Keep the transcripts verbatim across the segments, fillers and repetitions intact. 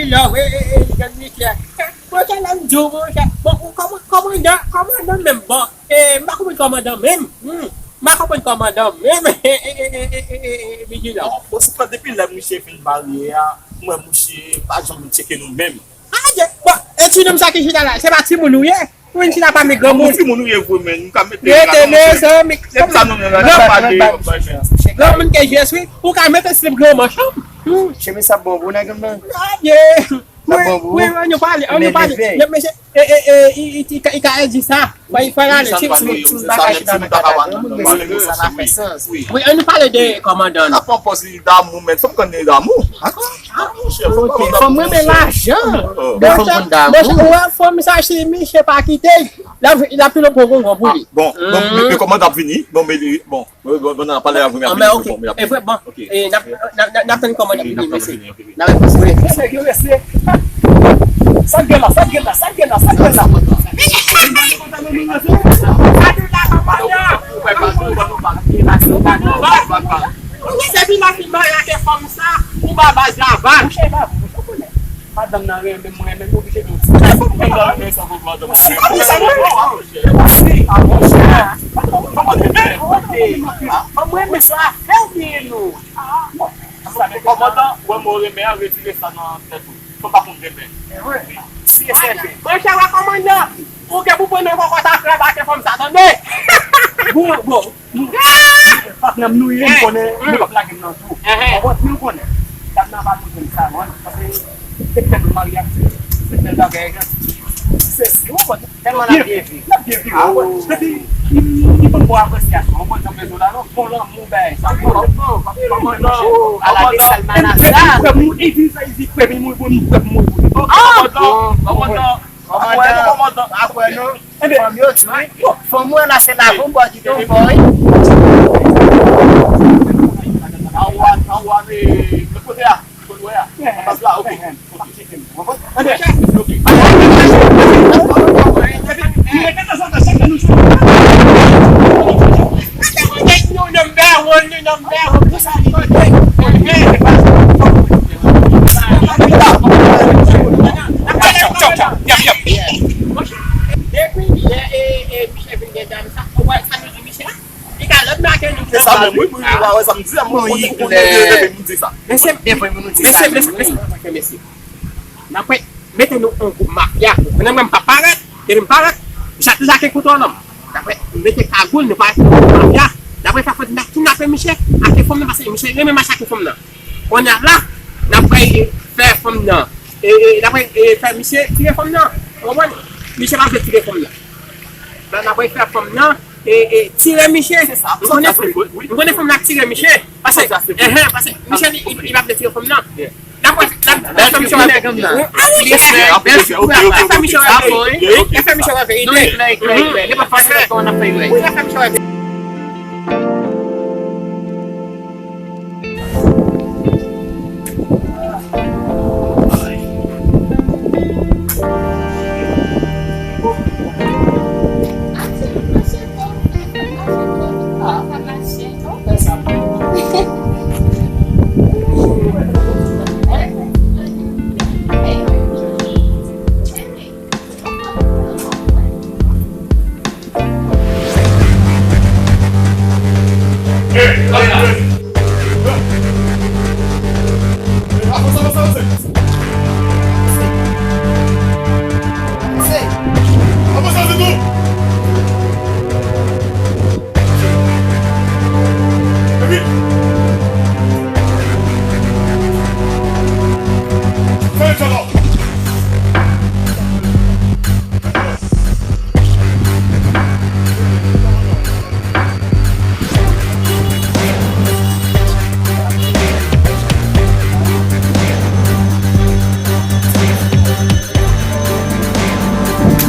Love, e, e, e, jèn misye. Monchè, lè m di w, monchè, bon, ou kòman-, kòmandan, kòmandan menm, bon, e, m pa konprann kòmandan menm. Hmm, m pa konprann kòmandan menm. E, e, e, Vijilan. Bon, se pa depi lè misye fin baryè a, mwen, misye pa janm tcheke nou menm. Adye, bon, e ti nonm sa ki chita la, se pa timoun ou ye? Ou vin chita pami granmoun. Ou timoun ou ye vre, men, nou ka mete la, mezanmi. Lè sa nou nan la, pa de granmoun ke jès, wi. Ou ka mete slip granmoun chanm. Hmm. Chemiz sa bon pou nèg m nan. Adye. Wi, wi, ann nou pale, ann nou pale. Mesye, e, e, e, i, i, i ka, i ka di sa. Fò, fò l ale. Wi, ann nou pale de kòmandan. N ap pran pòz li damou, men fò m konn li damou. Dakò. Ah, monchè, fò m konn damou. Fò m renmen lajan. Fò m konn damou. Monchè, ou wè fanm sa, si misye pa kite l, l ap, l ap pile bon gongon pou li. Bon, bon, men, men kòmandan ap vini. Bon, men, bon. Bon, bon, bon, n a pale avè m, y ap vini, ok. Bon, y ap vini. E vre, bon. Ok. E n ap, n ap, n ap, n ap tann kòmandan vini, mesye. N ap vini, ok. N ap vini. Mesye, yo rese. Sa k gen la, sa k gen la, sa k gen la, sa k gen la. Ou se vin la fin marye ak fanm sa, ou ba baz la vag. Monchè, pa vre, monchè, ou konnen. Madanm nan renmen m, renmen m, oblije di w sa. Fò m konn renmen sa pou madanm nan renmen m. Sa, sa, sa, monchè. Fò m renmen sa, fè w bliye nou. Kòmandan, wè mo renmen an, retire sa nan tèt ou. Fò m pa konn renmen. Monchè, wè kòmandan, ou gen pou pran nan kòkòt a krab ak fanm sa, tande? Bon, bon. Patnè m nou ye, m konnen nou p ap lage m nan tou. Konprann? Men ou konnen, dam nan pa bezwen m sa, non, paske se bèl maryaj, se bèl bagay, se si ou konnen. Tèlman l ap byen viv. L ap byen viv, ou konnen. Depi li, li, li ban m bon apresyasyon, ou konnen sa m bezwen la, non, bon lanmou, bagay sa. Ala de salmana sa. Prèv nou, e di sa, e di prèv, mwen, mwen, prèv, mwen. Kòmandan, kòmandan. Kòmandan, kòmandan. Pa kwè non. Fanm yo di wi. Fanm mwen la se lajan bò ki tonbe wi. Anwa, anwa, men, men kote a? Kote wè a? Anba la, ok. Ok. Depi yè, e, e, Michel vin gen dam sa, ou wè sa nou di Michel? Li ka lòt make nou. Se sa menm, wi, wi, wi, wè sa m di a, mwen, mwen, mwen, mwen, mwen, mwen di sa. Mesye, mesye, mesye, mesye, mesye. N ap mete nou an gwoup mafya. Ou konnen mwen, m pa parèt. Depi m parèt, misye ap toujou ake kouto nan men m. N ap mete kagoul, nou parèt an gwoup mafya. N ap fè fòt n ap kidnape misye, ake fanm nan, paske misye renmen mache ake fanm nan. Kounye a la, n ap fè fanm nan. E, e, n ap, e, fè misye tire fanm nan. Ou konprann? Misye pa vle tire fanm nan. N ap fè fanm nan. E, e, tire misye. M konnen fanm, m konnen fanm nan ap tire misye. Paske, enhen, paske misye li, li, li pa vle tire fanm nan. N ap wè, n ap, n ap fè misye wè. Bèl figi, bèl figi, bèl figi. N ap fè misye wè verite. Wi, n ap fè misye wè verite. Klè, klè, klè, klè. Li pa fè. Wi, n ap fè misye wè verite.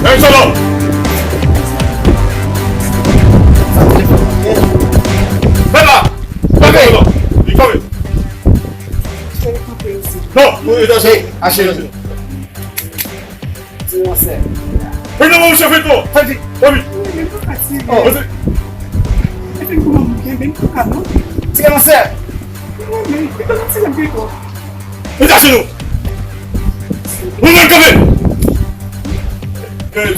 Hey, Shalom! Fè la! Fè la! Li kanpe! Non! Ache, ache. Ti monsè. Fè nan mwen, chèf, eto! Fè vit! Fè vit! Oh. Ti monsè! Mete ajenou!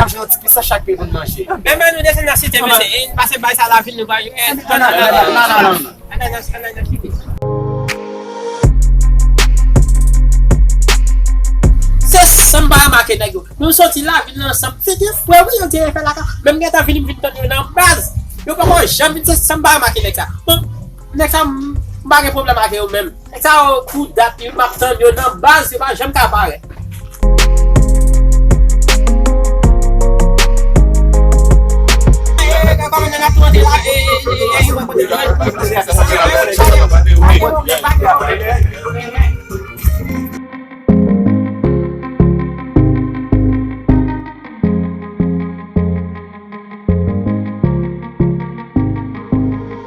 a fè yon ti plis sa chak peyi pou n manje. Men, men nou desann nan site, mesye, e n pase bay sa lavil nou ba yo. Eh, non, non, non, non, non, non, non. Ann al nan, ann al nan site. Se san m pa remake nèg yo. Nou soti lavil nan ansanm. Se de frè, wi, yo te fè lakay. Menm gentan vini, m vin tann yo nan baz. Yo poko janm vin, se san m pa remake nèg sa. Bon, nèg sa, m, m pa gen pwoblèm ak yo menm. Nèg sa yo, pou dat, yo, m ap tann yo nan baz, yo pa janm ka parèt.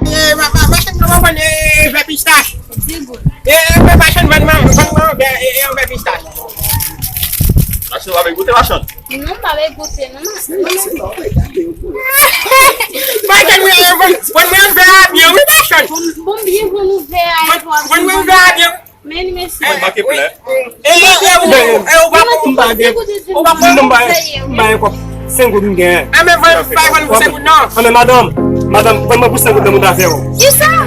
E, ma, ma, machann, kòman w vann, e, vè pistach? Di goud. E, e, machann, vann mwen, vann mwen vè, e, e, vè pistach. Machann, w ap goute, machann? Non, m pa vle goute, non, machann. Machann, wi, e, vann, vann mwen vè a byen, wi, machann. Bon, bon, byen vann ou vè a, e, vann mwen vè a byen. Men li mesye. Mwen manke plè. E, e, e, ou, e, ou pa pou m pa gen. Ou pa pou m pa gen. M pa gen kòb senk goud m gen. A, men, fè, fè, fè, fè, non. A, men, madanm, Madanm, ban mwen pou san goud nan mouda fè w. Kisa?